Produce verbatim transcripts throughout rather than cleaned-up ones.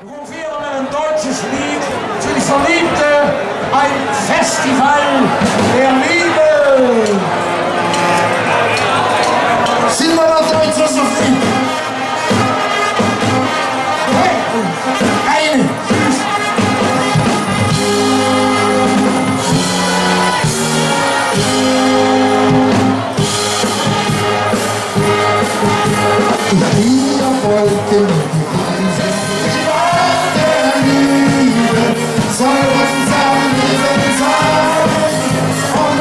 Wo wir ein deutsches Lied für die Verliebte, ein Festival der Liebe. Sind wir noch Deutsche so fit? Hey, eine. Ich bin der Wolke mit die Reise. Die Welt der Liebe soll unser Leben sein. Und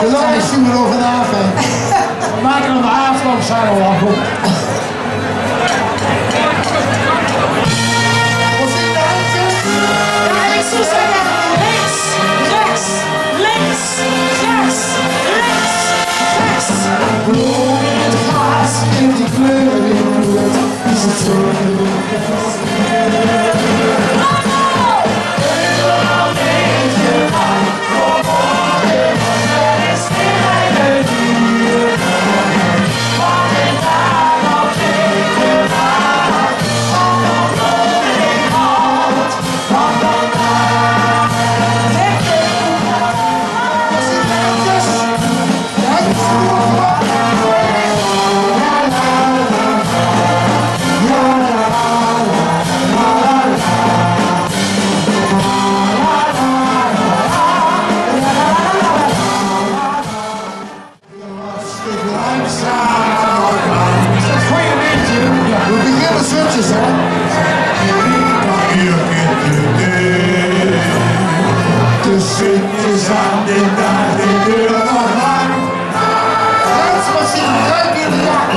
De lach is zoe euver de aaf, hè. We make 'm de aafloop, zag ik al. Wat zien de handjes? Ja, ik zou zeggen, links, rechts, links, rechts, links, rechts. Bloed in het glaas, in die kleur in het bloed. Is het zo? We beginne zoetjes, hè? De zoetjes aan de dag, de deur nog lang. Frans, wat zien de ruimte in de dag?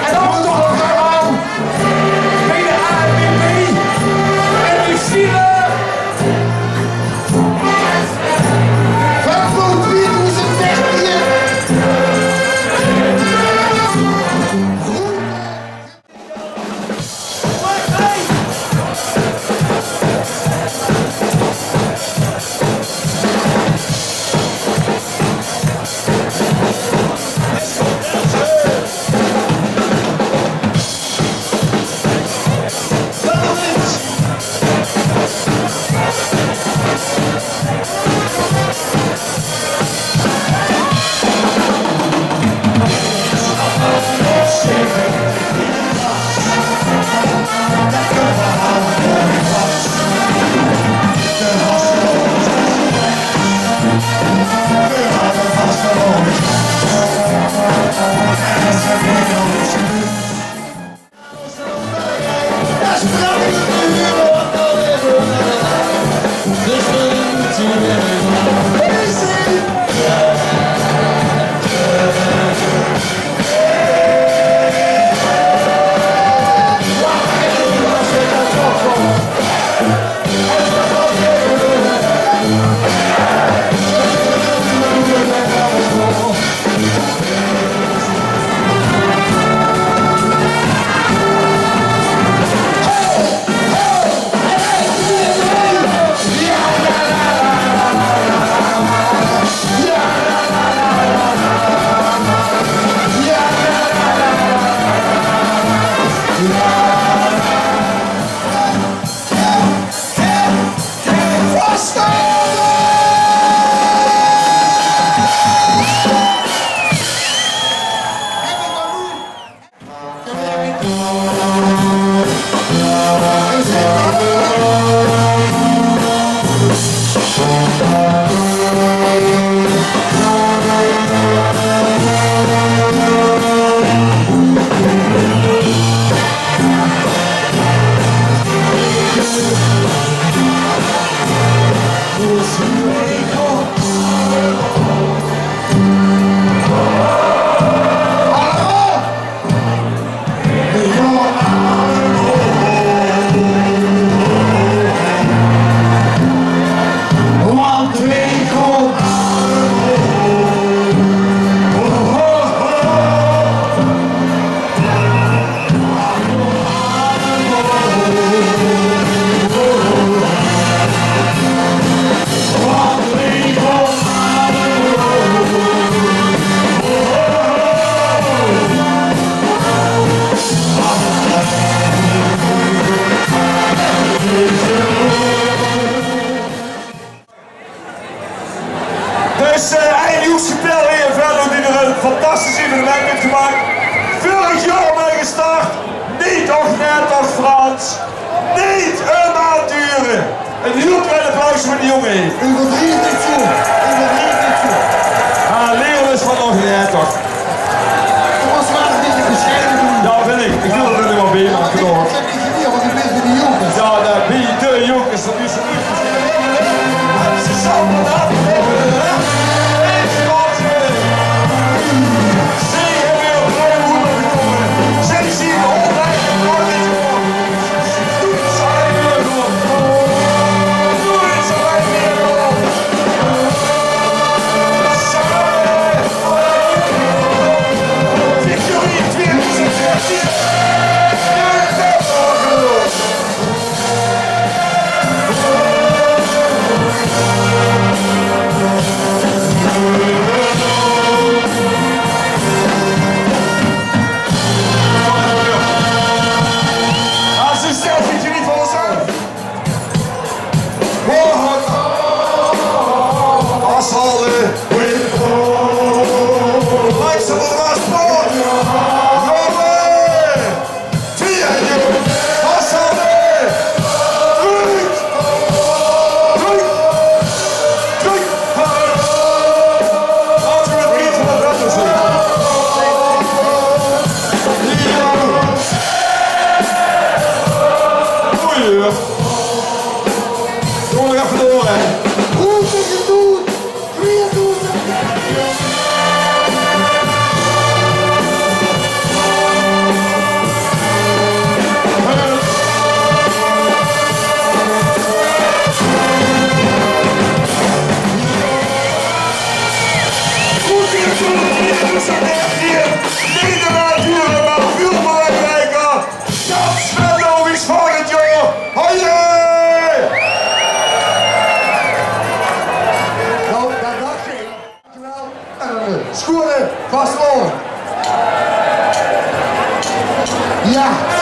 En dan toch nog aan bij de A N W B en die file. Venlo tweeduizend dertien. Dus, eh, Ein Joekse Pel hie in Venlo, die d'r ein fantastisch evenement haet gemaak. Vörig jaor mei gestart, neet och, neet och, Frans. Neet um aan te hure. Ein hiel klein applaus veur die jóng. Euverdrief neet zoe. Euverdrief neet zoe. Ah, Leon is van och, neet och. Doe mós waal ein bietje besjeie doon. Jao, bön ich. Ich doon d'r waal bie, mer ich höb neet gewied, want ich bön bie die jónges. Jao, de, bie de jónges, det is Goeie. Doon nog effe door, hè. Good is 't good. Tweeëndoezend. Good is 't good. Tweeëndoezend dertien. Nederland, Europa, väöl belangrijker. Sjans, Venlo is volgend jaor. Hoi! Nou, det dach ich. Dankjewel. En ein, eh, sjoeane vastelaovend. Jao.